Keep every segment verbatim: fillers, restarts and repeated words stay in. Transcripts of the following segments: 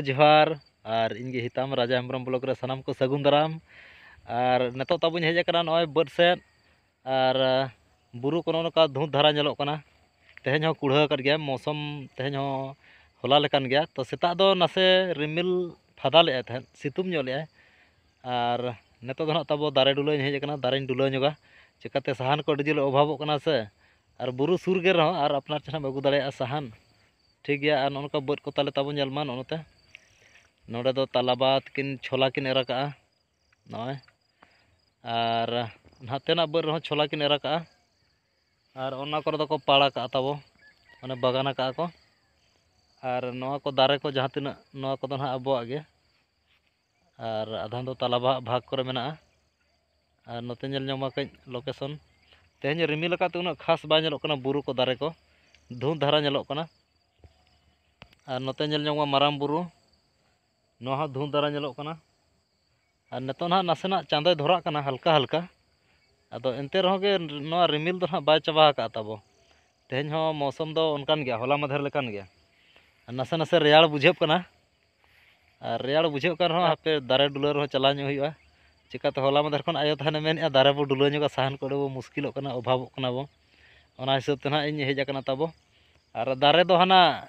ᱡᱚᱦᱟᱨ᱾ ᱟᱨ ᱤᱧ ᱜᱮ ᱦᱤᱛᱟᱢ, ᱨᱟᱡᱟ ᱦᱮᱢᱵᱨᱚᱢ ᱵᱞᱚᱜᱽ ᱨᱮ ᱥᱟᱱᱟᱢ ᱠᱚ ᱥᱟᱹᱜᱩᱱ ᱫᱟᱨᱟᱢ᱾ ᱟᱨ ᱱᱤᱛᱚᱜ ᱛᱟᱵᱚᱧ ᱦᱮᱡ ᱟᱠᱟᱱᱟ ᱱᱚᱜᱼᱚᱭ ᱵᱟᱹᱫᱽ ᱥᱮᱫ, ᱟᱨ ᱵᱩᱨᱩ ᱠᱚ ᱱᱚᱜᱼᱚ ᱱᱚᱝᱠᱟ ᱫᱷᱩᱸᱛ ᱫᱷᱟᱨᱟ ᱧᱮᱞᱚᱜ ᱠᱟᱱᱟ᱾ ᱛᱮᱦᱮᱧ ᱦᱚᱸ ᱠᱩᱲᱦᱟᱹ ᱟᱠᱟᱫ ᱜᱮᱭᱟ ᱢᱳᱥᱚᱢ, ᱛᱮᱦᱮᱧ ᱦᱚᱸ ᱦᱚᱞᱟ ᱞᱮᱠᱟᱱ ᱜᱮᱭᱟ᱾ ᱛᱚ, ᱥᱮᱛᱟᱜ ᱫᱚ ᱱᱟᱥᱮ ᱨᱤᱢᱤᱞ ᱯᱷᱟᱫᱟ ᱞᱮᱫᱼᱟᱭ ᱛᱟᱦᱮᱸᱫ, ᱥᱤᱛᱩᱝ ᱧᱚᱜ ᱞᱮᱫᱼᱟᱭ᱾ ᱟᱨ ᱱᱤᱛᱚᱜ ᱫᱚ ᱱᱟᱦᱟᱜ ᱛᱟᱵᱚ ᱫᱟᱨᱮ ᱰᱩᱞᱟᱹᱧ ᱦᱮᱡ ᱟᱠᱟᱱᱟ, ᱫᱟᱨᱮᱧ ᱰᱩᱞᱟᱹᱣ ᱧᱚᱜᱟ᱾ ᱪᱤᱠᱟᱹᱛᱮ ᱥᱟᱦᱟᱱ ᱠᱚ ᱟᱹᱰᱤ ᱡᱳᱨ ᱚᱵᱷᱟᱵᱚᱜ ᱠᱟᱱᱟ ᱥᱮ, ᱟᱨ ᱵᱩᱨᱩ ᱥᱩᱨ ᱜᱮ ᱨᱮᱦᱚᱸ ᱟᱨ ᱟᱯᱱᱟᱨ ᱪᱮ ᱱᱟᱦᱟᱜ ᱮᱢ ᱟᱹᱜᱩ ᱫᱟᱲᱮᱭᱟᱜᱼᱟ ᱥᱟᱦᱟᱱ᱾ ᱴᱷᱤᱠ ᱜᱮᱭᱟ, ᱟᱨ ᱱᱚᱜᱼᱚ ᱱᱚᱝᱠᱟ ᱵᱟᱹᱫᱽ ᱠᱚ ᱛᱟᱞᱮ ᱛᱟᱵᱚ ᱧᱮᱞ ᱢᱟ ᱱᱚᱜᱼᱚ ᱱᱚᱛᱮ᱾ ᱱᱚᱰᱮ ᱫᱚ ᱛᱟᱞᱟᱵᱟ ᱛᱟᱹᱠᱤᱱ ᱪᱷᱚᱞᱟ ᱠᱤᱱ ᱮᱨ ᱟᱠᱟᱜᱼᱟ ᱱᱚᱜᱼᱚᱭ, ᱟᱨ ᱱᱟᱛᱮᱱᱟᱜ ᱵᱟᱹᱫᱽ ᱨᱮᱦᱚᱸ ᱪᱷᱚᱞᱟ ᱠᱤᱱ ᱮᱨ ᱟᱠᱟᱜᱼᱟ, ᱟᱨ ᱚᱱᱟ ᱠᱚᱨᱮ ᱫᱚᱠᱚ ᱯᱟᱲ ᱟᱠᱟᱜᱼᱟ ᱛᱟᱵᱚ, ᱢᱟᱱᱮ ᱵᱟᱜᱟᱱ ᱟᱠᱟᱜᱼᱟ ᱠᱚ᱾ ᱟᱨ ᱱᱚᱣᱟ ᱠᱚ ᱫᱟᱨᱮ ᱠᱚ ᱡᱟᱦᱟᱸ ᱛᱤᱱᱟᱹᱜ, ᱱᱚᱣᱟ ᱠᱚᱫᱚ ᱱᱟᱦᱟᱜ ᱟᱵᱚᱣᱟᱜ ᱜᱮ, ᱟᱨ ᱟᱫᱷᱟᱱ ᱫᱚ ᱛᱟᱞᱟ ᱵᱷᱟ-, ᱵᱷᱟᱜᱽ ᱠᱚᱨᱮ ᱢᱮᱱᱟᱜᱼᱟ᱾ ᱟᱨ ᱱᱚᱛᱮ ᱧᱮᱞ ᱧᱚᱜ ᱢᱟ ᱠᱟᱹᱡ ᱞᱳᱠᱮᱥᱚᱱ᱾ ᱛᱮᱦᱮᱧ ᱨᱤᱢᱤᱞ ᱟᱠᱟᱫ ᱛᱮ ᱩᱱᱟᱹᱜ ᱠᱷᱟᱥ ᱵᱟᱭ ᱧᱮᱞᱚᱜ ᱠᱟᱱᱟ, ᱵᱩᱨᱩ ᱠᱚ ᱫᱟᱨᱮ ᱠᱚ ᱫᱷᱩᱸᱛ ᱫᱷᱟᱨᱟ ᱧᱮᱞᱚᱜ ᱠᱟᱱᱟ᱾ ᱟᱨ ᱱᱚᱛᱮ ᱧᱮᱞ ᱧᱚᱜ ᱢᱟ ᱢᱟᱨᱟᱝ ᱵᱩᱨᱩ, ᱱᱚᱣᱟ ᱦᱚᱸ ᱫᱷᱩᱸᱛ ᱫᱷᱟᱨᱟ ᱧᱮᱞᱚᱜ ᱠᱟᱱᱟ᱾ ᱟᱨ ᱱᱤᱛᱚᱜ ᱱᱟᱦᱟᱜ ᱱᱟᱥᱮᱱᱟᱜ ᱪᱟᱸᱫᱚᱭ ᱫᱷᱚᱨᱟᱜ ᱠᱟᱱᱟ ᱦᱟᱞᱠᱟ ᱦᱟᱞᱠᱟ, ᱟᱫᱚ ᱮᱱᱛᱮ ᱨᱮᱦᱚᱸ ᱜᱮ ᱱᱚᱣᱟ ᱨᱤᱢᱤᱞ ᱫᱚ ᱱᱟᱦᱟᱜ ᱵᱟᱭ ᱪᱟᱵᱟ ᱟᱠᱟᱫ ᱛᱟᱵᱚ᱾ ᱛᱮᱦᱮᱧ ᱦᱚᱸ ᱢᱳᱥᱚᱢ ᱫᱚ ᱚᱱᱠᱟᱱ ᱜᱮᱭᱟ, ᱦᱚᱞᱟ ᱢᱟᱫᱷᱮᱨ ᱞᱮᱠᱟᱱ ᱜᱮᱭᱟ᱾ ᱟᱨ ᱱᱟᱥᱮ ᱱᱟᱥᱮ ᱨᱮᱭᱟᱲ ᱵᱩᱡᱷᱟᱹᱜ ᱠᱟᱱᱟ᱾ ᱟᱨ ᱨᱮᱭᱟᱲ ᱵᱩᱡᱷᱟᱹᱜ ᱠᱟᱱ ᱨᱮᱦᱚᱸ ᱦᱟᱯᱮ ᱫᱟᱨᱮ ᱰᱩᱞᱟᱹ ᱨᱮᱦᱚᱸ ᱪᱟᱞᱟᱣ ᱧᱚᱜ ᱦᱩᱭᱩᱜᱼᱟ᱾ ᱪᱤᱠᱟᱹᱛᱮ ᱦᱚᱞᱟ ᱢᱟᱫᱷᱮᱨ ᱠᱷᱚᱱ ᱟᱭᱳ ᱛᱟᱦᱮᱱᱮ ᱢᱮᱱᱮᱫᱼᱟ ᱫᱟᱨᱮ ᱵᱚ ᱰᱩᱞᱟᱹ ᱧᱚᱜᱟ, ᱥᱟᱦᱟᱱ ᱠᱚ ᱟᱹᱰᱤ ᱵᱚ ᱢᱩᱥᱠᱤᱞᱚᱜ ᱠᱟᱱᱟ, ᱚᱵᱷᱟᱵᱚᱜ ᱠᱟᱱᱟ ᱵᱚ᱾ ᱚᱱᱟ ᱦᱤᱥᱟᱹᱵ ᱛᱮ ᱱᱟᱦᱟᱜ ᱤᱧ ᱦᱮᱡ ᱟᱠᱟᱱᱟ ᱛᱟᱵᱚ᱾ ᱟᱨ ᱫᱟᱨᱮ ᱫᱚ ᱦᱟᱱᱟ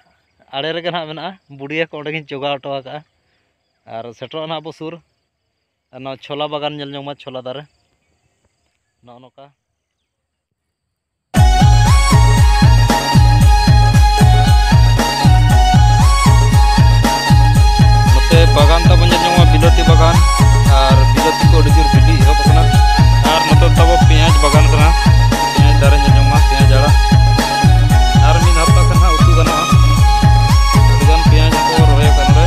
ᱟᱲᱮ ᱨᱮᱜᱮ ᱱᱟᱦᱟᱜ ᱢᱮᱱᱟᱜᱼᱟ, ᱵᱩᱰᱤᱭᱟᱹ ᱠᱚ ᱚᱸᱰᱮ ᱜᱤᱧ ᱡᱚᱜᱟᱣ ᱦᱚᱴᱚ ᱟᱠᱟᱫᱼᱟ᱾ ᱟᱨ ᱥᱮᱴᱮᱨᱚᱜᱼᱟ ᱱᱟᱦᱟᱜ ᱵᱚ ᱥᱩᱨ᱾ ᱟᱨ ᱱᱚᱣᱟ ᱪᱷᱚᱞᱟ ᱵᱟᱜᱟᱱ ᱧᱮᱞ ᱧᱚᱜ ᱢᱟ, ᱪᱷᱚᱞᱟ ᱫᱟᱨᱮ ᱱᱚᱜᱼᱚ ᱱᱚᱝᱠᱟ᱾ ᱱᱚᱛᱮ ᱵᱟᱜᱟᱱ ᱛᱟᱵᱚᱱ ᱧᱮᱞ ᱧᱟᱢᱚᱜᱼᱟ, ᱵᱤᱞᱟᱹᱛᱤ ᱵᱟᱜᱟᱱ, ᱟᱨ ᱵᱤᱞᱟᱹᱛᱤ ᱠᱚ ᱟᱹᱰᱤ ᱡᱳᱨ ᱵᱤᱞᱤ ᱮᱦᱚᱵ ᱟᱠᱟᱱᱟ᱾ ᱟᱨ ᱱᱚᱛᱮ ᱛᱟᱵᱚ ᱯᱮᱸᱭᱟᱡᱽ ᱵᱟᱜᱟᱱ ᱠᱟᱱᱟ, ᱯᱮᱸᱭᱟᱡᱽ ᱫᱟᱨᱮ ᱧᱮᱞ ᱧᱟᱢᱚᱜᱼᱟ, ᱯᱮᱸᱭᱟᱡᱽ ᱟᱲᱟᱜ᱾ ᱟᱨ ᱢᱤᱫ ᱦᱟᱯᱛᱟ ᱠᱷᱟᱱ ᱦᱟᱸᱜ ᱩᱛᱩ ᱜᱟᱱᱚᱜᱼᱟ᱾ ᱟᱹᱰᱤᱜᱟᱱ ᱯᱮᱸᱭᱟᱡᱽ ᱦᱚᱸᱠᱚ ᱨᱚᱦᱚᱭ ᱟᱠᱟᱫ ᱱᱚᱰᱮ᱾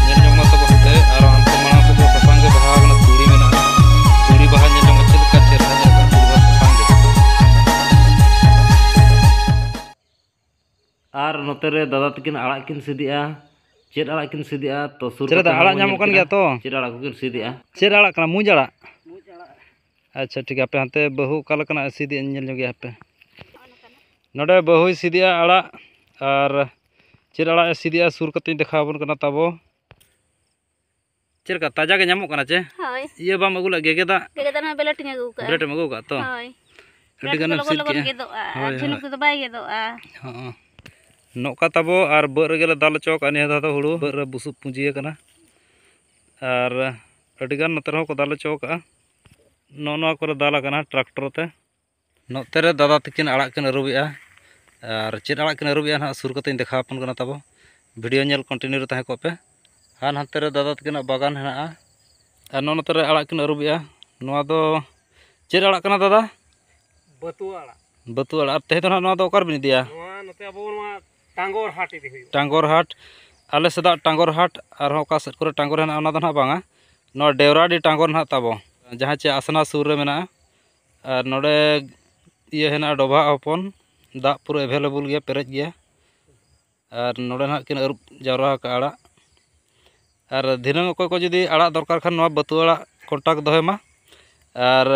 ᱧᱮᱞ ᱧᱚᱜ ᱢᱟ ᱛᱟᱵᱚ ᱦᱟᱱᱛᱮ, ᱟᱨ ᱦᱟᱱᱛᱮ ᱢᱟᱲᱟᱝ ᱥᱮᱫ ᱫᱚ ᱥᱟᱥᱟᱝ ᱜᱮ ᱵᱟᱦᱟ ᱟᱠᱟᱱᱟ, ᱛᱩᱲᱤ ᱢᱮᱱᱟᱜᱼᱟ᱾ ᱛᱩᱲᱤ ᱵᱟᱦᱟ ᱧᱮᱞ ᱧᱚᱜ ᱢᱟ ᱪᱮᱫ ᱞᱮᱠᱟ ᱪᱮᱦᱨᱟ ᱧᱮᱞᱚᱜ ᱠᱟᱱᱟ, ᱛᱩᱲᱤ ᱵᱟᱦᱟ ᱥᱟᱥᱟᱝ ᱜᱮ᱾ ᱟᱨ ᱱᱚᱛᱮ ᱨᱮ ᱫᱟᱫᱟ ᱛᱟᱹᱠᱤᱱ ᱟᱲᱟᱜ ᱠᱤᱱ ᱥᱤᱫᱮᱜᱼᱟ᱾ ᱪᱮᱫ ᱟᱲᱟᱜ ᱠᱤᱱ ᱥᱤᱫᱮᱜᱼᱟ? ᱛᱚ ᱥᱩᱨ ᱪᱮᱫ ᱠᱟᱛᱮ ᱫᱟ, ᱦᱟᱸᱜ ᱟᱲᱟᱜ ᱵᱚᱱ ᱧᱟᱢᱚᱜ ᱧᱮᱞ ᱠᱟᱱ ᱠᱤᱱᱟ᱾ ᱜᱮᱭᱟ ᱛᱚ? ᱪᱮᱫ ᱟᱲᱟᱜ ᱠᱚᱠᱤᱱ ᱥᱤᱫᱮᱜᱼᱟ? ᱪᱮᱫ ᱟᱲᱟᱜ ᱠᱟᱱᱟ? ᱢᱩᱸᱡ ᱟᱲᱟᱜ? ᱟᱪᱪᱷᱟ, ᱴᱷᱤᱠ ᱜᱮᱭᱟ, ᱦᱟᱯᱮ ᱦᱟᱱᱛᱮ ᱵᱟᱹᱦᱩ ᱚᱠᱟ ᱞᱮᱠᱟᱱᱟᱜ ᱮ ᱥᱤᱫᱮᱜᱼᱟ, ᱧᱮᱞ ᱧᱚᱜᱮᱭᱟ ᱦᱟᱯᱮ᱾ ᱱᱚᱰᱮ ᱵᱟᱹᱦᱩᱭ ᱥᱤᱫᱮᱜᱼᱟ ᱟᱲᱟᱜ, ᱟᱨ ᱪᱮᱫ ᱟᱲᱟᱜ ᱮ ᱥᱤᱫᱮᱜᱼᱟ, ᱥᱩᱨ ᱠᱟᱛᱮᱧ ᱫᱮᱠᱷᱟᱣ ᱟᱵᱚᱱ ᱠᱟᱱᱟ ᱛᱟᱵᱚ᱾ ᱪᱮᱫ ᱞᱮᱠᱟ, ᱛᱟᱡᱟ ᱜᱮ ᱧᱟᱢᱚᱜ ᱠᱟᱱᱟ ᱪᱮ? ᱦᱳᱭ᱾ ᱤᱭᱟᱹ ᱵᱟᱢ ᱟᱹᱜᱩ ᱞᱮᱫ, ᱜᱮᱜᱮᱫᱟᱜ? ᱜᱮᱜᱮᱫᱟᱜ ᱱᱚᱣᱟ ᱵᱞᱮᱰ ᱤᱧ ᱟᱹᱜᱩ ᱠᱟᱜᱼᱟ᱾ ᱵᱞᱮᱰ ᱮᱢ ᱟᱹᱜᱩ ᱠᱟᱜᱼᱟ ᱛᱚ? ᱦᱳᱭ᱾ ᱟᱹᱰᱤ ᱜᱟᱱᱮᱢ ᱞᱚᱜᱚᱱ ᱥᱤᱫ ᱞᱚᱜᱚᱱ ᱠᱮᱜᱼᱟ᱾ ᱜᱮᱫᱚᱜᱼᱟ, ᱟᱨ ᱦᱳᱭ, ᱡᱷᱤᱱᱩᱠ ᱦᱳᱭ᱾ ᱛᱮᱫᱚ ᱵᱟᱭ ᱜᱮᱫᱚᱜᱼᱟ᱾ ᱦᱚᱸ᱾ ᱱᱚᱝᱠᱟ ᱛᱟᱵᱚ, ᱟᱨ ᱵᱟᱹᱫᱽ ᱨᱮᱜᱮ ᱞᱮ ᱫᱟᱞ ᱦᱚᱪᱚ ᱠᱟᱜᱼᱟ ᱱᱤᱭᱟᱹ ᱫᱷᱟᱣ ᱫᱚ ᱦᱩᱲᱩ᱾ ᱵᱟᱹᱫᱽ ᱨᱮ ᱵᱩᱥᱩᱵ ᱯᱩᱸᱡᱤ ᱟᱠᱟᱱᱟ᱾ ᱟᱨ ᱟᱹᱰᱤ ᱜᱟᱱ ᱱᱚᱛᱮ ᱨᱮᱦᱚᱸ ᱠᱚ ᱫᱟᱞ ᱦᱚᱪᱚ ᱠᱟᱜᱼᱟ᱾ ᱱᱚᱜᱼᱚ ᱱᱚᱣᱟ ᱠᱚᱨᱮ ᱫᱟᱞ ᱟᱠᱟᱱᱟ ᱴᱨᱟᱠᱴᱚᱨ ᱛᱮ᱾ ᱱᱚᱛᱮ ᱨᱮ ᱫᱟᱫᱟ ᱛᱟᱹᱠᱤᱱ ᱟᱲᱟᱜ ᱠᱤᱱ ᱟᱹᱨᱩᱵᱮᱜᱼᱟ᱾ ᱟᱨ ᱪᱮᱫ ᱟᱲᱟᱜ ᱠᱤᱱ ᱟᱹᱨᱩᱵᱮᱜᱼᱟ ᱱᱟᱦᱟᱜ ᱥᱩᱨ ᱠᱟᱛᱮᱧ ᱫᱮᱠᱷᱟᱣ ᱟᱵᱚᱱ ᱠᱟᱱᱟ ᱛᱟᱵᱚ᱾ ᱵᱷᱤᱰᱤᱭᱳ ᱧᱮᱞ ᱠᱚᱱᱴᱤᱱᱤᱭᱩ ᱨᱮ ᱛᱟᱦᱮᱸ ᱠᱚᱜ ᱯᱮ᱾ ᱟᱨ ᱦᱟᱱᱛᱮ ᱨᱮ ᱫᱟᱫᱟ ᱛᱟᱹᱠᱤᱱᱟᱜ ᱵᱟᱜᱟᱱ ᱦᱮᱱᱟᱜᱼᱟ᱾ ᱟᱨ ᱱᱚᱜᱼᱚ ᱱᱚᱛᱮ ᱨᱮ ᱟᱲᱟᱜ ᱠᱤᱱ ᱟᱹᱨᱩᱵᱮᱜᱼᱟ᱾ ᱱᱚᱣᱟ ᱫᱚ ᱪᱮᱫ ᱟᱲᱟᱜ ᱠᱟᱱᱟ ᱫᱟᱫᱟ? ᱵᱟᱹᱛᱩᱣᱟᱹ ᱟᱲᱟᱜ᱾ ᱵᱟᱹᱛᱩᱣᱟᱹ ᱟᱲᱟᱜ᱾ ᱟᱨ ᱛᱮᱦᱮᱧ ᱫᱚ ᱱᱟᱦᱟᱜ ᱱᱚᱣᱟ ᱫᱚ ᱚᱠᱟ ᱨᱮᱵᱤᱱ ᱤᱫᱤᱭᱟ? ᱱᱚᱣᱟ ᱱᱚᱛᱮ ᱟᱵᱚ ᱱᱚᱣᱟ ᱴᱟᱸᱜᱚᱨ ᱦᱟᱴ ᱤᱫᱤ ᱦᱩᱭᱩᱜᱼᱟ᱾ ᱴᱟᱸᱜᱚᱨ ᱦᱟᱴ, ᱟᱞᱮ ᱥᱮᱫᱟᱜ ᱴᱟᱸᱜᱚᱨ ᱦᱟᱴ, ᱟᱨᱦᱚᱸ ᱚᱠᱟ ᱥᱮᱫ ᱠᱚᱨᱮ ᱴᱟᱸᱜᱚᱨ ᱦᱮᱱᱟᱜᱼᱟ ᱚᱱᱟ ᱫᱚ ᱱᱟᱦᱟᱜ ᱵᱟᱝᱟ᱾ ᱱᱚᱣᱟ ᱰᱮᱣᱨᱟᱰᱤ ᱴᱟᱸᱜᱚᱨ ᱱᱟᱦᱟᱜ ᱛᱟᱵᱚ, ᱡᱟᱦᱟᱸ ᱪᱮ ᱟᱥᱱᱟ ᱥᱩᱨ ᱨᱮ ᱢᱮᱱᱟᱜᱼᱟ᱾ ᱟᱨ ᱱᱚᱰᱮ ᱤᱭᱟᱹ ᱦᱮᱱᱟᱜᱼᱟ, ᱰᱚᱵᱷᱟᱜ ᱦᱚᱯᱚᱱ, ᱫᱟᱜ ᱯᱩᱨᱟᱹ ᱮᱵᱮᱞᱮᱵᱚᱞ ᱜᱮᱭᱟ, ᱯᱮᱨᱮᱡ ᱜᱮᱭᱟ᱾ ᱟᱨ ᱱᱚᱰᱮ ᱱᱟᱦᱟᱜ ᱠᱤᱱ ᱟᱹᱨᱩᱵ ᱡᱟᱣᱨᱟ ᱟᱠᱟᱫᱼᱟ ᱟᱲᱟᱜ᱾ ᱟᱨ ᱫᱷᱤᱱᱟᱹᱝ ᱚᱠᱚᱭ ᱠᱚ ᱡᱩᱫᱤ ᱟᱲᱟᱜ ᱫᱚᱨᱠᱟᱨ ᱠᱷᱟᱱ ᱱᱚᱣᱟ ᱵᱟᱹᱛᱩᱣᱟᱹ ᱟᱲᱟᱜ ᱠᱚᱱᱴᱟᱠᱴ ᱫᱚᱦᱚᱭ ᱢᱟ᱾ ᱟᱨ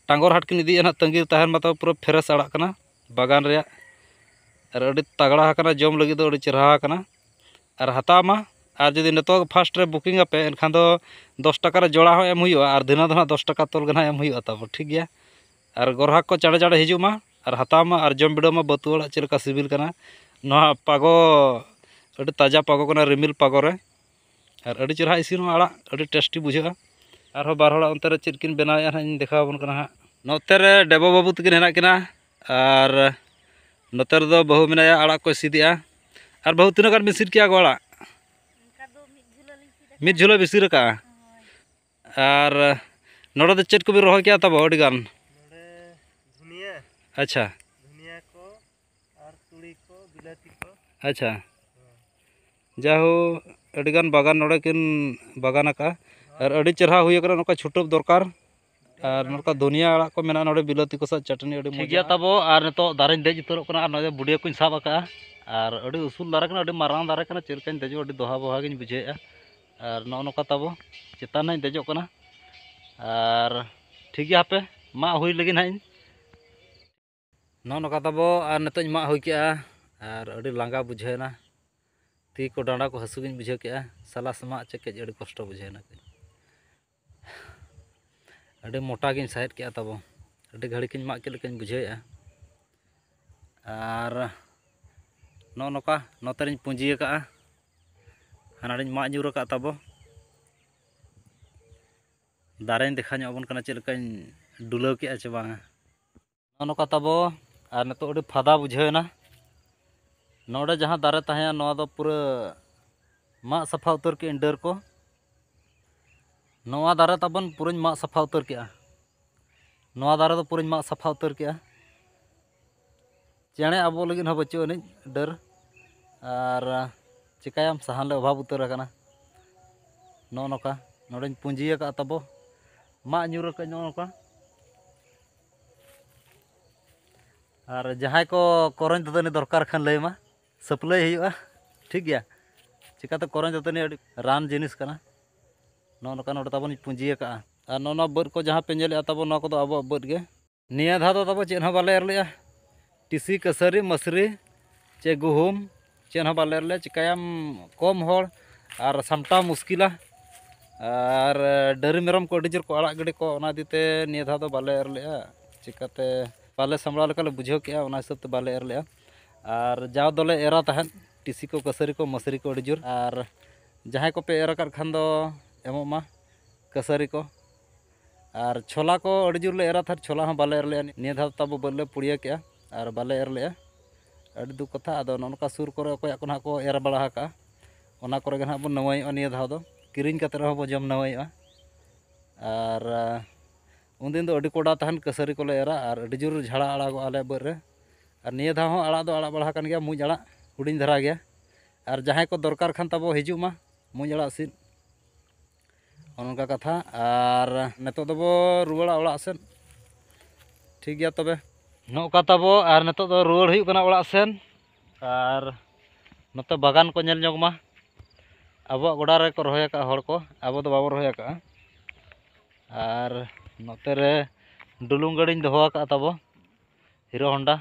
ᱴᱟᱸᱜᱚᱨ ᱦᱟᱴ ᱠᱤᱱ ᱤᱫᱤᱭᱮᱫᱼᱟ ᱱᱟᱦᱟᱜ, ᱛᱟᱺᱜᱤ ᱨᱮ ᱛᱟᱦᱮᱱ ᱢᱟ, ᱛᱚᱵᱮ ᱯᱩᱨᱟᱹ ᱯᱷᱨᱮᱥ ᱟᱲᱟᱜ ᱠᱟᱱᱟ ᱵᱟᱜᱟᱱ ᱨᱮᱭᱟᱜ᱾ ᱟᱨ ᱟᱹᱰᱤ ᱛᱟᱜᱲᱟ ᱟᱠᱟᱱᱟ, ᱡᱚᱢ ᱞᱟᱹᱜᱤᱫ ᱫᱚ ᱟᱹᱰᱤ ᱪᱮᱨᱦᱟ ᱟᱠᱟᱱᱟ᱾ ᱟᱨ ᱦᱟᱛᱟᱣ ᱢᱟ, ᱟᱨ ᱡᱩᱫᱤ ᱱᱤᱛᱚᱜ ᱯᱷᱟᱥᱴ ᱨᱮ ᱵᱩᱠᱤᱝ ᱟᱯᱮ, ᱮᱱᱠᱷᱟᱱ ᱫᱚ ᱫᱚᱥ ᱴᱟᱠᱟ ᱨᱮ ᱡᱚᱲᱟ ᱦᱚᱸ ᱮᱢ ᱦᱩᱭᱩᱜᱼᱟ, ᱟᱨ ᱫᱷᱤᱱᱟᱹᱝ ᱫᱚ ᱱᱟᱦᱟᱜ ᱫᱚᱥ ᱴᱟᱠᱟ ᱛᱚᱞ ᱜᱮ ᱱᱟᱦᱟᱜ ᱮᱢ ᱦᱩᱭᱩᱜᱼᱟ ᱛᱟᱵᱚ, ᱴᱷᱤᱠ ᱜᱮᱭᱟ? ᱟᱨ ᱜᱚᱨᱦᱟᱠ ᱠᱚ ᱪᱟᱬᱮ ᱪᱟᱬᱮ ᱦᱤᱡᱩᱜ ᱢᱟ ᱟᱨ ᱦᱟᱛᱟᱣ ᱢᱟ ᱟᱨ ᱡᱚᱢ ᱵᱤᱰᱟᱹᱣ ᱢᱟ ᱵᱟᱹᱛᱩᱣᱟᱹ ᱟᱲᱟᱜ ᱪᱮᱫ ᱞᱮᱠᱟ ᱥᱤᱵᱤᱞ ᱠᱟᱱᱟ᱾ ᱱᱚᱣᱟ ᱯᱟᱜᱚ ᱟᱹᱰᱤ ᱛᱟᱡᱟ ᱯᱟᱜᱚ ᱠᱟᱱᱟ, ᱨᱤᱢᱤᱞ ᱯᱟᱜᱚ ᱨᱮ᱾ ᱟᱨ ᱟᱹᱰᱤ ᱪᱮᱨᱦᱟ ᱤᱥᱤᱱᱚᱜᱼᱟ ᱟᱲᱟᱜ, ᱟᱹᱰᱤ ᱴᱮᱥᱴᱤ ᱵᱩᱡᱷᱟᱹᱜᱼᱟ᱾ ᱟᱨᱦᱚᱸ ᱵᱟᱨ ᱦᱚᱲᱟᱜ ᱚᱱᱛᱮ ᱨᱮ ᱪᱮᱫ ᱠᱤᱱ ᱵᱮᱱᱟᱣᱮᱫᱼᱟ ᱱᱟᱦᱟᱜ ᱤᱧ ᱫᱮᱠᱷᱟᱣ ᱟᱵᱚᱱ ᱠᱟᱱᱟ ᱦᱟᱸᱜ᱾ ᱱᱚᱛᱮ ᱨᱮ ᱰᱮᱵᱚ ᱵᱟᱹᱵᱩ ᱛᱟᱹᱠᱤᱱ ᱦᱮᱱᱟᱜ ᱠᱤᱱᱟ, ᱟᱨ ᱱᱚᱛᱮ ᱨᱮᱫᱚ ᱵᱟᱹᱦᱩ ᱢᱮᱱᱟᱭᱟ, ᱟᱲᱟᱜ ᱠᱚᱭ ᱥᱤᱫᱮᱜᱼᱟ᱾ ᱟᱨ ᱵᱟᱹᱦᱩ, ᱛᱤᱱᱟᱹᱜ ᱜᱟᱱ ᱵᱤᱱ ᱥᱤᱫ ᱠᱮᱜᱼᱟ ᱜᱚ ᱟᱲᱟᱜ? ᱚᱱᱠᱟ ᱫᱚ ᱢᱤᱫ ᱡᱷᱩᱞᱟᱹ ᱞᱤᱧ ᱥᱤᱫ ᱟᱠᱟᱫᱼᱟ᱾ ᱢᱤᱫ ᱡᱷᱩᱞᱟᱹ ᱵᱤᱱ ᱥᱤᱫ ᱟᱠᱟᱫᱼᱟ? ᱦᱳᱭ᱾ ᱟᱨ ᱱᱚᱰᱮ ᱫᱚ ᱪᱮᱫ ᱠᱚᱵᱤᱱ ᱨᱚᱦᱚᱭ ᱠᱮᱜᱼᱟ ᱛᱟᱵᱚ ᱟᱹᱰᱤ ᱜᱟᱱ? ᱱᱚᱰᱮ ᱫᱷᱩᱱᱤᱭᱟᱹ᱾ ᱟᱪᱪᱷᱟ᱾ ᱫᱷᱩᱱᱤᱭᱟᱹ ᱠᱚ ᱟᱨ ᱛᱩᱲᱤ ᱠᱚ, ᱵᱤᱞᱟᱹᱛᱤ ᱠᱚ᱾ ᱟᱪᱪᱷᱟ᱾ ᱦᱮᱸ᱾ ᱡᱟᱭᱦᱳ, ᱟᱹᱰᱤ ᱜᱟᱱ ᱵᱟᱜᱟᱱ ᱱᱚᱰᱮ ᱠᱤᱱ ᱵᱟᱜᱟᱱ ᱟᱠᱟᱫᱼᱟ᱾ ᱟᱨ ᱟᱹᱰᱤ ᱪᱮᱨᱦᱟ ᱦᱩᱭ ᱟᱠᱟᱱᱟ, ᱱᱚᱝᱠᱟ ᱪᱷᱩᱴᱟᱹᱣ ᱫᱚᱨᱠᱟᱨ᱾ ᱟᱨ ᱱᱚᱝᱠᱟ ᱫᱷᱩᱱᱤᱭᱟᱹ ᱟᱲᱟᱜ ᱠᱚ ᱢᱮᱱᱟᱜᱼᱟ ᱱᱚᱰᱮ, ᱵᱤᱞᱟᱹᱛᱤ ᱠᱚ ᱥᱟᱶ ᱪᱟᱹᱴᱱᱤ ᱟᱹᱰᱤ ᱴᱷᱤᱠ ᱢᱚᱡᱟ᱾ ᱜᱮᱭᱟ ᱛᱟᱵᱚ, ᱟᱨ ᱱᱤᱛᱚᱜ ᱫᱟᱨᱮᱧ ᱫᱮᱡ ᱩᱛᱟᱹᱨᱚᱜ ᱠᱟᱱᱟ, ᱟᱨ ᱱᱚᱰᱮ ᱵᱩᱰᱤᱭᱟᱹ ᱠᱚᱧ ᱥᱟᱵ ᱟᱠᱟᱫᱼᱟ᱾ ᱟᱨ ᱟᱹᱰᱤ ᱩᱥᱩᱞ ᱫᱟᱨᱮ ᱠᱟᱱᱟ, ᱟᱹᱰᱤ ᱢᱟᱨᱟᱝ ᱫᱟᱨᱮ ᱠᱟᱱᱟ, ᱪᱮᱫ ᱞᱮᱠᱟᱧ ᱫᱮᱡᱚᱜᱼᱟ, ᱟᱹᱰᱤ ᱫᱚᱦᱟ ᱵᱚᱦᱟ ᱜᱤᱧ ᱵᱩᱡᱷᱟᱹᱣᱮᱫᱼᱟ᱾ ᱟᱨ ᱱᱚᱜᱼᱚ ᱱᱚᱝᱠᱟ ᱛᱟᱵᱚ ᱪᱮᱛᱟᱱ ᱱᱟᱜ ᱤᱧ ᱫᱮᱡᱚᱜ ᱠᱟᱱᱟ᱾ ᱟᱨ ᱴᱷᱤᱠ ᱜᱮᱭᱟ, ᱦᱟᱯᱮ ᱢᱟᱜ ᱦᱩᱭ ᱞᱟᱹᱜᱤᱫ ᱱᱟᱜ ᱤᱧ᱾ ᱱᱚᱜᱼᱚ ᱱᱚᱝᱠᱟ ᱛᱟᱵᱚ, ᱟᱨ ᱱᱤᱛᱚᱜ ᱤᱧ ᱢᱟᱜ ᱦᱩᱭ ᱠᱮᱜᱼᱟ, ᱟᱨ ᱟᱹᱰᱤ ᱞᱟᱸᱜᱟ ᱵᱩᱡᱷᱟᱹᱣ ᱮᱱᱟ᱾ ᱛᱤ ᱠᱚ ᱰᱟᱸᱰᱟ ᱠᱚ ᱦᱟᱹᱥᱩ ᱜᱤᱧ ᱵᱩᱡᱷᱟᱹᱣ ᱠᱮᱜᱼᱟ᱾ ᱥᱟᱞᱟ ᱥᱟᱢᱟᱜ ᱪᱮ ᱠᱟᱹᱡ ᱟᱹᱰᱤ ᱠᱚᱥᱴᱚ ᱵᱩᱡᱷᱟᱹᱣ ᱮᱱᱟ ᱠᱟᱹᱡ᱾ ᱟᱹᱰᱤ ᱢᱚᱴᱟ ᱜᱤᱧ ᱥᱟᱦᱮᱫ ᱠᱮᱜᱼᱟ ᱛᱟᱵᱚ᱾ ᱟᱹᱰᱤ ᱜᱷᱟᱹᱲᱤᱠ ᱤᱧ ᱢᱟᱜ ᱠᱮᱫ ᱞᱮᱠᱟᱧ ᱵᱩᱡᱷᱟᱹᱣᱮᱫᱼᱟ᱾ ᱟᱨ ᱱᱚᱜᱼᱚ ᱱᱚᱝᱠᱟ ᱱᱚᱛᱮ ᱨᱤᱧ ᱯᱩᱸᱡᱤ ᱟᱠᱟᱫᱼᱟ, ᱦᱟᱱᱟᱲᱤᱧ ᱢᱟᱜ ᱧᱩᱨ ᱟᱠᱟᱫ ᱛᱟᱵᱚ᱾ ᱫᱟᱨᱮᱧ ᱫᱮᱠᱷᱟᱣ ᱧᱚᱜ ᱟᱵᱚᱱ ᱠᱟᱱᱟ ᱪᱮᱫ ᱞᱮᱠᱟᱧ ᱰᱩᱞᱟᱹᱣ ᱠᱮᱜᱼᱟ ᱪᱮ ᱵᱟᱝᱟ᱾ ᱱᱚᱜᱼᱚ ᱱᱚᱝᱠᱟ ᱛᱟᱵᱚ᱾ ᱟᱨ ᱱᱤᱛᱚᱜ ᱟᱹᱰᱤ ᱯᱷᱟᱫᱟ ᱵᱩᱡᱷᱟᱹᱣ ᱮᱱᱟ᱾ ᱱᱚᱰᱮ ᱡᱟᱦᱟᱸ ᱫᱟᱨᱮ ᱛᱟᱦᱮᱸᱭᱟ ᱱᱚᱣᱟ ᱫᱚ ᱯᱩᱨᱟᱹ ᱢᱟᱜ ᱥᱟᱯᱷᱟ ᱩᱛᱟᱹᱨ ᱠᱮᱜᱼᱟᱹᱧ ᱰᱟᱹᱨ ᱠᱚ᱾ ᱱᱚᱣᱟ ᱫᱟᱨᱮ ᱛᱟᱵᱚᱱ ᱯᱩᱨᱟᱹᱧ ᱢᱟᱜ ᱥᱟᱯᱷᱟ ᱩᱛᱟᱹᱨ ᱠᱮᱜᱼᱟ᱾ ᱱᱚᱣᱟ ᱫᱟᱨᱮ ᱫᱚ ᱯᱩᱨᱟᱹᱧ ᱢᱟᱜ ᱥᱟᱯᱷᱟ ᱩᱛᱟᱹᱨ ᱠᱮᱜᱼᱟ᱾ ᱪᱮᱬᱮ ᱟᱵᱚ ᱞᱟᱹᱜᱤᱫ ᱦᱚᱸ ᱵᱟᱹᱪᱩᱜ ᱟᱹᱱᱤᱡ ᱰᱟᱹᱨ᱾ ᱟᱨ ᱪᱤᱠᱟᱹᱭᱟᱢ, ᱥᱟᱦᱟᱱ ᱞᱮ ᱚᱵᱷᱟᱵᱽ ᱩᱛᱟᱹᱨ ᱟᱠᱟᱱᱟ᱾ ᱱᱚᱜᱼᱚ ᱱᱚᱝᱠᱟ ᱱᱚᱰᱮᱧ ᱯᱩᱸᱡᱤ ᱟᱠᱟᱫᱼᱟ ᱛᱟᱵᱚ᱾ ᱢᱟᱜ ᱧᱩᱨ ᱟᱠᱟᱫ ᱱᱚᱜᱼᱚ ᱱᱚᱝᱠᱟ᱾ ᱟᱨ ᱡᱟᱦᱟᱸᱭ ᱠᱚ ᱠᱚᱨᱚᱧ ᱫᱟᱹᱛᱟᱹᱱᱤ ᱫᱚᱨᱠᱟᱨ ᱠᱷᱟᱱ ᱞᱟᱹᱭ ᱢᱟ, ᱥᱟᱹᱯᱞᱟᱹᱭ ᱦᱩᱭᱩᱜᱼᱟ, ᱴᱷᱤᱠ ᱜᱮᱭᱟ᱾ ᱪᱤᱠᱟᱹᱛᱮ ᱠᱚᱨᱚᱧ ᱫᱟᱹᱛᱟᱹᱱᱤ ᱟᱹᱰᱤ ᱨᱟᱱ ᱡᱤᱱᱤᱥ ᱠᱟᱱᱟ᱾ ᱱᱚᱜᱼᱚ ᱱᱚᱝᱠᱟ ᱱᱚᱰᱮ ᱛᱟᱵᱚᱱ ᱯᱩᱸᱡᱤ ᱟᱠᱟᱫᱼᱟ᱾ ᱟᱨ ᱱᱚᱜᱼᱚ ᱱᱚᱣᱟ ᱵᱟᱹᱫᱽ ᱠᱚ ᱡᱟᱦᱟᱸ ᱯᱮ ᱧᱮᱞᱮᱫᱼᱟ ᱛᱟᱵᱚ, ᱱᱚᱣᱟ ᱠᱚᱫᱚ ᱟᱵᱚᱣᱟᱜ ᱵᱟᱹᱫᱽ ᱜᱮ᱾ ᱱᱤᱭᱟᱹ ᱫᱷᱟᱣ ᱫᱚ ᱛᱟᱵᱚ ᱪᱮᱫ ᱦᱚᱸ ᱵᱟᱞᱮ ᱮᱨ ᱞᱮᱜᱼᱟ᱾ ᱴᱤᱥᱤ, ᱠᱟᱹᱥᱟᱹᱨᱤ, ᱢᱟᱹᱥᱨᱤ ᱪᱮ ᱜᱩᱦᱩᱢ ᱪᱮᱫ ᱦᱚᱸ ᱵᱟᱞᱮ ᱮᱨ ᱞᱮᱜᱼᱟ᱾ ᱪᱤᱠᱟᱹᱭᱟᱢ, ᱠᱚᱢ ᱦᱚᱲ ᱟᱨ ᱥᱟᱢᱴᱟᱣ ᱢᱩᱥᱠᱤᱞᱟ᱾ ᱟᱨ ᱰᱟᱹᱨᱤ ᱢᱮᱨᱚᱢ ᱠᱚ ᱟᱹᱰᱤ ᱡᱳᱨ ᱠᱚ ᱟᱲᱟᱜ ᱜᱤᱰᱤ ᱠᱚ, ᱚᱱᱟ ᱤᱫᱤ ᱛᱮ ᱱᱤᱭᱟᱹ ᱫᱷᱟᱣ ᱫᱚ ᱵᱟᱞᱮ ᱮᱨ ᱞᱮᱜᱼᱟ᱾ ᱪᱤᱠᱟᱹᱛᱮ ᱵᱟᱞᱮ ᱥᱟᱢᱵᱲᱟᱣ ᱞᱮᱠᱟ ᱞᱮ ᱵᱩᱡᱷᱟᱹᱣ ᱠᱮᱜᱼᱟ, ᱚᱱᱟ ᱦᱤᱥᱟᱹᱵ ᱛᱮ ᱵᱟᱞᱮ ᱮᱨ ᱞᱮᱜᱼᱟ᱾ ᱟᱨ ᱡᱟᱣ ᱫᱚᱞᱮ ᱮᱨᱟ ᱛᱟᱦᱮᱸᱫ ᱴᱤᱥᱤ ᱠᱚ, ᱠᱟᱹᱥᱟᱹᱨᱤ ᱠᱚ, ᱢᱟᱹᱥᱨᱤ ᱠᱚ ᱟᱹᱰᱤ ᱡᱳᱨ᱾ ᱟᱨ ᱡᱟᱦᱟᱸᱭ ᱠᱚᱯᱮ ᱮᱨ ᱟᱠᱟᱫ ᱠᱷᱟᱱ ᱫᱚ ᱮᱢᱚᱜ ᱢᱟ ᱠᱟᱹᱥᱟᱹᱨᱤ ᱠᱚ᱾ ᱟᱨ ᱪᱷᱚᱞᱟ ᱠᱚ ᱟᱹᱰᱤ ᱡᱳᱨ ᱞᱮ ᱮᱨᱟ ᱛᱟᱦᱮᱸᱫ, ᱪᱷᱚᱞᱟ ᱦᱚᱸ ᱵᱟᱞᱮ ᱮᱨ ᱞᱮᱜᱼᱟ᱾ ᱱᱤᱭᱟᱹ ᱫᱷᱟᱣ ᱛᱟᱵᱚ ᱵᱟᱹᱫᱽ ᱞᱮ ᱯᱩᱲᱤᱭᱟᱹ ᱠᱮᱜᱼᱟ ᱟᱨ ᱵᱟᱞᱮ ᱮᱨ ᱞᱮᱜᱼᱟ᱾ ᱟᱹᱰᱤ ᱫᱩᱠ ᱠᱟᱛᱷᱟ᱾ ᱟᱫᱚ ᱱᱚᱜᱼᱚ ᱱᱚᱝᱠᱟ ᱥᱩᱨ ᱠᱚᱨᱮ ᱚᱠᱚᱭᱟᱜ ᱠᱚ ᱱᱟᱦᱟᱜ ᱠᱚ ᱮᱨ ᱵᱟᱲᱟ ᱟᱠᱟᱜᱼᱟ, ᱚᱱᱟ ᱠᱚᱨᱮ ᱜᱮ ᱱᱟᱦᱟᱜ ᱵᱚᱱ ᱱᱟᱹᱣᱟᱹᱭᱚᱜᱼᱟ ᱱᱤᱭᱟᱹ ᱫᱷᱟᱣ ᱫᱚ᱾ ᱠᱤᱨᱤᱧ ᱠᱟᱛᱮ ᱨᱮᱦᱚᱸ ᱵᱚ ᱡᱚᱢ ᱱᱟᱹᱣᱟᱹᱭᱚᱜᱼᱟ᱾ ᱟᱨ ᱩᱱᱫᱤᱱ ᱫᱚ ᱟᱹᱰᱤ ᱠᱚᱰᱟ ᱛᱟᱦᱮᱱ ᱠᱟᱹᱥᱟᱹᱨᱤ ᱠᱚᱞᱮ ᱮᱨᱟ ᱟᱨ ᱟᱹᱰᱤ ᱡᱳᱨ ᱡᱷᱟᱲᱟ ᱟᱲᱟᱜᱚᱜᱼᱟ ᱟᱞᱮᱭᱟᱜ ᱵᱟᱹᱫᱽ ᱨᱮ᱾ ᱟᱨ ᱱᱤᱭᱟᱹ ᱫᱷᱟᱣ ᱦᱚᱸ ᱟᱲᱟᱜ ᱫᱚ ᱟᱲᱟᱜ ᱵᱟᱲᱟ ᱟᱠᱟᱱ ᱜᱮᱭᱟ, ᱢᱩᱸᱡ ᱟᱲᱟᱜ ᱦᱩᱰᱤᱧ ᱫᱷᱟᱨᱟ ᱜᱮᱭᱟ᱾ ᱟᱨ ᱡᱟᱦᱟᱸᱭ ᱠᱚ ᱫᱚᱨᱠᱟᱨ ᱠᱷᱟᱱ ᱛᱟᱵᱚ ᱦᱤᱡᱩᱜ ᱢᱟ ᱢᱩᱸᱡ ᱟᱲᱟᱜ ᱥᱤᱫ᱾ ᱚᱱᱮ ᱚᱱᱠᱟ ᱠᱟᱛᱷᱟ᱾ ᱟᱨ ᱱᱤᱛᱚᱜ ᱫᱚᱵᱚ ᱨᱩᱣᱟᱹᱲᱟ ᱚᱲᱟᱜ ᱥᱮᱫ᱾ ᱴᱷᱤᱠ ᱜᱮᱭᱟ ᱛᱚᱵᱮ᱾ ᱱᱚᱜᱼᱚ ᱱᱚᱝᱠᱟ ᱛᱟᱵᱚ, ᱟᱨ ᱱᱤᱛᱚᱜ ᱫᱚ ᱨᱩᱣᱟᱹᱲ ᱦᱩᱭᱩᱜ ᱠᱟᱱᱟ ᱚᱲᱟᱜ ᱥᱮᱱ᱾ ᱟᱨ ᱱᱚᱛᱮ ᱵᱟᱜᱟᱱ ᱠᱚ ᱧᱮᱞ ᱧᱚᱜ ᱢᱟ᱾ ᱟᱵᱚᱣᱟᱜ ᱜᱚᱰᱟ ᱨᱮᱠᱚ ᱨᱚᱦᱚᱭ ᱟᱠᱟᱫᱼᱟ ᱦᱚᱲ ᱠᱚ, ᱟᱵᱚ ᱫᱚ ᱵᱟᱵᱚ ᱨᱚᱦᱚᱭ ᱟᱠᱟᱫᱼᱟ᱾ ᱟᱨ ᱱᱚᱛᱮ ᱨᱮ ᱰᱩᱞᱩᱝ ᱜᱟᱹᱰᱤᱧ ᱫᱚᱦᱚ ᱟᱠᱟᱫᱼᱟ ᱛᱟᱵᱚ, ᱦᱤᱨᱳ ᱦᱚᱱᱰᱟ᱾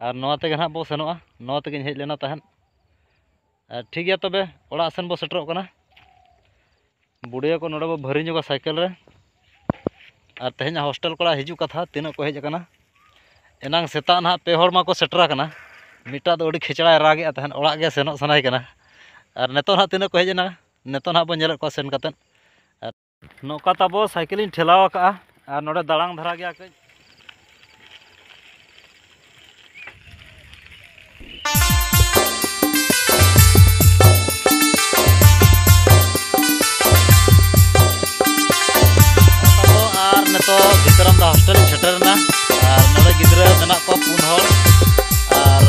ᱟᱨ ᱱᱚᱣᱟ ᱛᱮᱜᱮ ᱱᱟᱦᱟᱜ ᱵᱚ ᱥᱮᱱᱚᱜᱼᱟ, ᱱᱚᱣᱟ ᱛᱮᱜᱮᱧ ᱦᱮᱡ ᱞᱮᱱᱟ ᱛᱟᱦᱮᱸᱫ᱾ ᱟᱨ ᱴᱷᱤᱠ ᱜᱮᱭᱟ, ᱛᱚᱵᱮ ᱚᱲᱟᱜ ᱥᱮᱱ ᱵᱚ ᱥᱮᱴᱮᱨᱚᱜ ᱠᱟᱱᱟ᱾ ᱵᱩᱰᱷᱤᱭᱟᱹ ᱠᱚ ᱱᱚᱰᱮ ᱵᱚ ᱵᱷᱟᱹᱨᱤ ᱧᱚᱜᱟ ᱥᱟᱭᱠᱮᱞ ᱨᱮ᱾ ᱟᱨ ᱛᱮᱦᱮᱧᱟᱜ ᱦᱳᱥᱴᱮᱞ ᱠᱚᱲᱟ ᱦᱤᱡᱩᱜ ᱠᱟᱛᱷᱟ, ᱛᱤᱱᱟᱹᱜ ᱠᱚ ᱦᱮᱡ ᱟᱠᱟᱱᱟ? ᱮᱱᱟᱝ ᱥᱮᱛᱟᱜ ᱱᱟᱦᱟᱜ ᱯᱮ ᱦᱚᱲ ᱢᱟᱠᱚ ᱥᱮᱴᱮᱨ ᱟᱠᱟᱱᱟ᱾ ᱢᱤᱫᱴᱟᱜ ᱫᱚ ᱟᱹᱰᱤ ᱠᱷᱮᱪᱲᱟᱭ ᱨᱟᱜᱮᱜᱼᱟ ᱛᱟᱦᱮᱱ, ᱚᱲᱟᱜ ᱜᱮ ᱥᱮᱱᱚᱜ ᱥᱟᱱᱟᱭᱮ ᱠᱟᱱᱟ᱾ ᱟᱨ ᱱᱤᱛᱚᱜ ᱱᱟᱦᱟᱜ ᱛᱤᱱᱟᱹᱜ ᱠᱚ ᱦᱮᱡ ᱮᱱᱟ, ᱱᱤᱛᱚᱜ ᱱᱟᱦᱟᱜ ᱵᱚᱱ ᱧᱮᱞᱮᱫ ᱠᱚᱣᱟ ᱥᱮᱱ ᱠᱟᱛᱮᱫ᱾ ᱟᱨ ᱱᱚᱝᱠᱟ ᱛᱟᱵᱚ ᱥᱟᱭᱠᱮᱞ ᱤᱧ ᱴᱷᱮᱞᱟᱣ ᱟᱠᱟᱜᱼᱟ, ᱟᱨ ᱱᱚᱰᱮ ᱫᱟᱲᱟᱝ ᱫᱷᱟᱨᱟ ᱜᱮᱭᱟ ᱠᱟᱹᱡ᱾ ᱟᱨ ᱱᱤᱛᱚᱜ ᱵᱷᱤᱛᱟᱹᱨᱟᱢᱫᱟ ᱦᱳᱥᱴᱮᱞ ᱤᱧ ᱥᱮᱴᱮᱨ ᱮᱱᱟ᱾ ᱟᱨ ᱱᱚᱰᱮ ᱜᱤᱫᱽᱨᱟᱹ ᱢᱮᱱᱟᱜ ᱠᱚᱣᱟ ᱯᱩᱱ ᱦᱚᱲ᱾ ᱟᱨ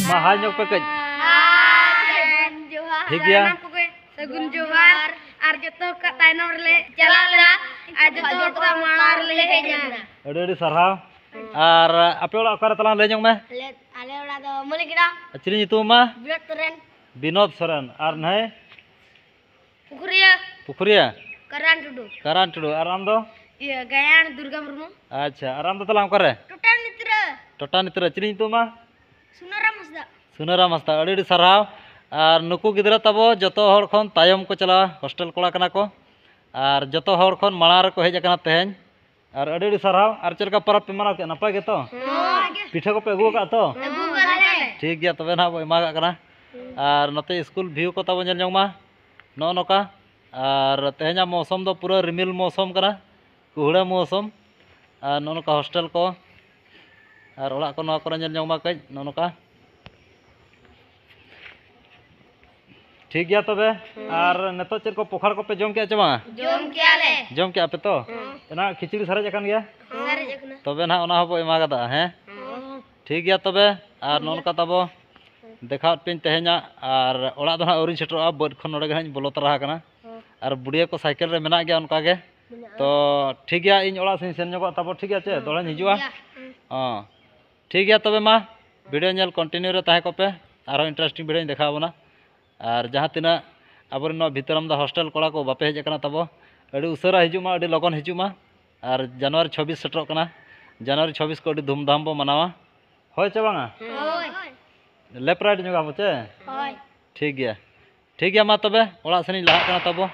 ᱢᱟ ᱦᱟᱭ ᱧᱚᱜ ᱯᱮ ᱠᱟᱹᱡ᱾ ᱦᱟᱭ᱾ ᱡᱚᱦᱟᱨ᱾ ᱴᱷᱤᱠ ᱜᱮᱭᱟ᱾ ᱥᱟᱱᱟᱢ ᱠᱚᱜᱮ ᱥᱟᱹᱜᱩᱱ ᱡᱚᱦᱟᱨ᱾ ᱟᱨ ᱡᱚᱛᱚ ᱠᱚ ᱛᱟᱭᱱᱚᱢ ᱨᱮᱞᱮ ᱪᱟᱞᱟᱣ ᱞᱮᱱᱟ᱾ ᱟᱨ ᱡᱚᱛᱚ ᱦᱚᱲ ᱠᱚ ᱢᱟᱲᱟᱝ ᱨᱮᱞᱮ ᱦᱮᱡ ᱮᱱᱟ᱾ ᱟᱹᱰᱤ ᱟᱹᱰᱤ ᱥᱟᱨᱦᱟᱣ᱾ ᱟᱨ ᱟᱯᱮ ᱚᱲᱟᱜ ᱚᱠᱟᱨᱮ ᱛᱟᱞᱟᱝ ᱞᱟᱹᱭ ᱧᱚᱜ ᱢᱮ? ᱟᱞᱮ, ᱟᱞᱮ ᱚᱲᱟᱜ ᱫᱚ ᱢᱟᱹᱞᱤᱠ ᱜᱮᱰᱟ᱾ ᱟᱨ ᱪᱤᱞᱤ ᱧᱩᱛᱩᱢ ᱟᱢᱟ? ᱵᱤᱱᱳᱫ ᱥᱚᱨᱮᱱ᱾ ᱵᱤᱱᱳᱫ ᱥᱚᱨᱮᱱ᱾ ᱟᱨ ᱱᱟᱹᱭ? ᱯᱩᱠᱷᱩᱨᱤᱭᱟᱹ᱾ ᱯᱩᱠᱷᱩᱨᱤᱭᱟᱹ? ᱠᱟᱨᱟᱱ ᱴᱩᱰᱩ᱾ ᱠᱟᱨᱟᱱ ᱴᱩᱰᱩ᱾ ᱟᱨ ᱟᱢ ᱫᱚ? ᱤᱭᱟᱹ, ᱜᱟᱭᱟᱱ ᱫᱩᱨᱜᱟ ᱢᱩᱨᱢᱩ᱾ ᱟᱪᱪᱷᱟ, ᱟᱨ ᱟᱢ ᱫᱚ ᱛᱟᱦᱞᱮ ᱚᱠᱟᱨᱮ? ᱴᱚᱴᱟᱱ ᱱᱤᱛᱨᱟᱹ᱾ ᱴᱚᱴᱟᱱ ᱱᱤᱛᱨᱟᱹ᱾ ᱪᱤᱞᱤ ᱧᱩᱛᱩᱢ ᱟᱢᱟ? ᱥᱩᱱᱟᱨᱟᱢ ᱦᱟᱸᱥᱫᱟ᱾ ᱥᱩᱱᱟᱨᱟᱢ ᱦᱟᱸᱥᱫᱟ, ᱟᱹᱰᱤ ᱟᱹᱰᱤ ᱥᱟᱨᱦᱟᱣ᱾ ᱟᱨ ᱱᱩᱠᱩ ᱜᱤᱫᱽᱨᱟᱹ ᱛᱟᱵᱚ ᱡᱚᱛᱚ ᱦᱚᱲ ᱠᱷᱚᱱ ᱛᱟᱭᱚᱢ ᱠᱚ ᱪᱟᱞᱟᱜᱼᱟ, ᱦᱳᱥᱴᱮᱞ ᱠᱚᱲᱟ ᱠᱟᱱᱟ ᱠᱚ᱾ ᱟᱨ ᱡᱚᱛᱚ ᱦᱚᱲ ᱠᱷᱚᱱ ᱢᱟᱲᱟᱝ ᱨᱮᱠᱚ ᱦᱮᱡ ᱟᱠᱟᱱᱟ ᱛᱮᱦᱮᱧ᱾ ᱟᱨ ᱟᱹᱰᱤ ᱟᱹᱰᱤ ᱥᱟᱨᱦᱟᱣ᱾ ᱟᱨ ᱪᱮᱫ ᱞᱮᱠᱟ ᱯᱚᱨᱚᱵᱽ ᱯᱮ ᱢᱟᱱᱟᱣ ᱠᱮᱫᱼᱟ? ᱱᱟᱯᱟᱭ ᱜᱮᱛᱚ? ᱱᱟᱯᱟᱭ ᱜᱮ᱾ ᱯᱤᱴᱷᱟᱹ ᱠᱚᱯᱮ ᱟᱹᱜᱩ ᱟᱠᱟᱫᱼᱟ ᱛᱚ? ᱟᱹᱜᱩ ᱟᱠᱟᱫᱼᱟ ᱞᱮ᱾ ᱴᱷᱤᱠ ᱜᱮᱭᱟ, ᱛᱚᱵᱮ ᱱᱟᱦᱟᱜ ᱵᱚ ᱮᱢᱟ ᱠᱟᱜ ᱠᱟᱱᱟ᱾ ᱟᱨ ᱱᱚᱛᱮ ᱥᱠᱩᱞ ᱵᱷᱤᱭᱩ ᱠᱚ ᱛᱟᱵᱚ ᱧᱮᱞ ᱧᱚᱝ ᱢᱟ, ᱱᱚᱜᱼᱚ ᱱᱚᱝᱠᱟ᱾ ᱟᱨ ᱛᱮᱦᱮᱧᱟᱜ ᱢᱳᱥᱚᱢ ᱫᱚ ᱯᱩᱨᱟᱹ ᱨᱤᱢᱤᱞ ᱢᱳᱥᱚᱢ ᱠᱟᱱᱟ, ᱠᱩᱦᱲᱟᱹ ᱢᱳᱥᱚᱢ᱾ ᱟᱨ ᱱᱚᱜᱼᱚ ᱱᱚᱝᱠᱟ ᱦᱳᱥᱴᱮᱞ ᱠᱚ, ᱟᱨ ᱚᱲᱟᱜ ᱠᱚ ᱱᱚᱣᱟ ᱠᱚᱨᱮ ᱧᱮᱞ ᱧᱚᱝ ᱢᱟ ᱠᱟᱹᱡ, ᱱᱚᱜᱼᱚ ᱱᱚᱝᱠᱟ᱾ ᱴᱷᱤᱠ ᱜᱮᱭᱟ ᱛᱚᱵᱮ᱾ ᱦᱮᱸ᱾ ᱟᱨ ᱱᱤᱛᱚᱜ ᱪᱮᱫ ᱠᱚ ᱯᱚᱠᱷᱟᱲ ᱠᱚᱯᱮ ᱡᱚᱢ ᱠᱮᱜᱼᱟ ᱪᱮ ᱵᱟᱝᱟ? ᱡᱚᱢ ᱠᱮᱜᱼᱟ ᱞᱮ᱾ ᱡᱚᱢ ᱠᱮᱜᱼᱟ ᱯᱮ ᱛᱚ? ᱦᱮᱸ᱾ ᱮᱱᱟ ᱠᱷᱤᱪᱲᱤ ᱥᱟᱨᱮᱡ ᱟᱠᱟᱱ ᱜᱮᱭᱟ? ᱥᱟᱨᱮᱡ ᱟᱠᱟᱱᱟ᱾ ᱛᱚᱵᱮ ᱱᱟᱦᱟᱜ ᱚᱱᱟ ᱦᱚᱸᱵᱚ ᱮᱢᱟ ᱠᱟᱫᱟ, ᱦᱮᱸ? ᱦᱮᱸ᱾ ᱴᱷᱤᱠ ᱜᱮᱭᱟ ᱛᱚᱵᱮ᱾ ᱟᱨ ᱴᱷᱤᱠ ᱱᱚᱜᱼᱚ ᱜᱮᱭᱟ᱾ ᱱᱚᱝᱠᱟ ᱛᱟᱵᱚ ᱫᱮᱠᱷᱟᱣᱟᱫ ᱯᱮᱧ ᱛᱮᱦᱮᱧᱟᱜ, ᱟᱨ ᱚᱲᱟᱜ ᱫᱚ ᱱᱟᱦᱟᱜ ᱟᱹᱣᱨᱤᱧ ᱥᱮᱴᱮᱨᱚᱜᱼᱟ, ᱵᱟᱹᱫᱽ ᱠᱷᱚᱱ ᱱᱚᱰᱮ ᱜᱮ ᱱᱟᱦᱟᱜ ᱤᱧ ᱵᱚᱞᱚ ᱛᱚᱨᱟ ᱟᱠᱟᱱᱟ᱾ ᱦᱮᱸ᱾ ᱟᱨ ᱵᱩᱰᱷᱤᱭᱟᱹ ᱠᱚ ᱥᱟᱭᱠᱮᱞ ᱨᱮ ᱢᱮᱱᱟᱜ ᱜᱮᱭᱟ ᱚᱱᱠᱟ ᱜᱮ᱾ ᱢᱮᱱᱟᱜᱼᱟ᱾ ᱛᱚ ᱴᱷᱤᱠ ᱜᱮᱭᱟ, ᱤᱧ ᱚᱲᱟᱜ ᱥᱮᱫ ᱤᱧ ᱥᱮᱱ ᱧᱚᱜᱚᱜᱼᱟ, ᱛᱟᱵᱚ ᱴᱷᱤᱠ ᱜᱮᱭᱟ ᱪᱮ? ᱦᱮᱸ, ᱫᱚᱦᱲᱟᱧ ᱦᱤᱡᱩᱜᱼᱟ᱾ ᱴᱷᱤᱠ ᱜᱮᱭᱟ᱾ ᱦᱮᱸ᱾ ᱦᱚᱸ᱾ ᱴᱷᱤᱠ ᱜᱮᱭᱟ ᱛᱚᱵᱮ ᱢᱟ, video ᱧᱮᱞ continue ᱨᱮ ᱛᱟᱦᱮᱸ ᱠᱚᱜ ᱯᱮ, ᱟᱨᱦᱚᱸ interesting video ᱧ ᱫᱮᱠᱷᱟᱣ ᱟᱵᱚᱱᱟ᱾ ᱟᱨ ᱡᱟᱦᱟᱸ ᱛᱤᱱᱟᱹᱜ ᱟᱵᱚᱨᱮᱱ ᱱᱚᱣᱟ ᱵᱷᱤᱛᱟᱹᱨᱟᱢᱫᱟ ᱦᱳᱥᱴᱮᱞ ᱠᱚᱲᱟ ᱠᱚ ᱵᱟᱯᱮ ᱦᱮᱡ ᱟᱠᱟᱱᱟ ᱛᱟᱵᱚ, ᱟᱹᱰᱤ ᱩᱥᱟᱹᱨᱟ ᱦᱤᱡᱩᱜ ᱢᱟ, ᱟᱹᱰᱤ ᱞᱚᱜᱚᱱ ᱦᱤᱡᱩᱜ ᱢᱟ᱾ ᱟᱨ ᱡᱟᱱᱩᱣᱟᱨᱤ ᱪᱷᱚᱵᱵᱤᱥ ᱥᱮᱴᱮᱨᱚᱜ ᱠᱟᱱᱟ, ᱡᱟᱱᱩᱣᱟᱨᱤ ᱪᱷᱚᱵᱵᱤᱥ ᱠᱚ ᱟᱹᱰᱤ ᱫᱷᱩᱢᱫᱷᱟᱢ ᱵᱚ ᱢᱟᱱᱟᱣᱟ᱾ ᱦᱳᱭ ᱪᱮ ᱵᱟᱝᱟ? ᱦᱳᱭ᱾ Left right ᱧᱚᱜ ᱟᱵᱚ ᱪᱮ? ᱦᱳᱭ᱾ ᱴᱷᱤᱠ ᱜᱮᱭᱟ, ᱴᱷᱤᱠ ᱜᱮᱭᱟ, ᱢᱟ ᱛᱚᱵᱮ ᱚᱲᱟᱜ ᱥᱮᱱᱤᱧ ᱞᱟᱦᱟᱜ ᱠᱟᱱᱟ ᱛᱟᱵᱚ᱾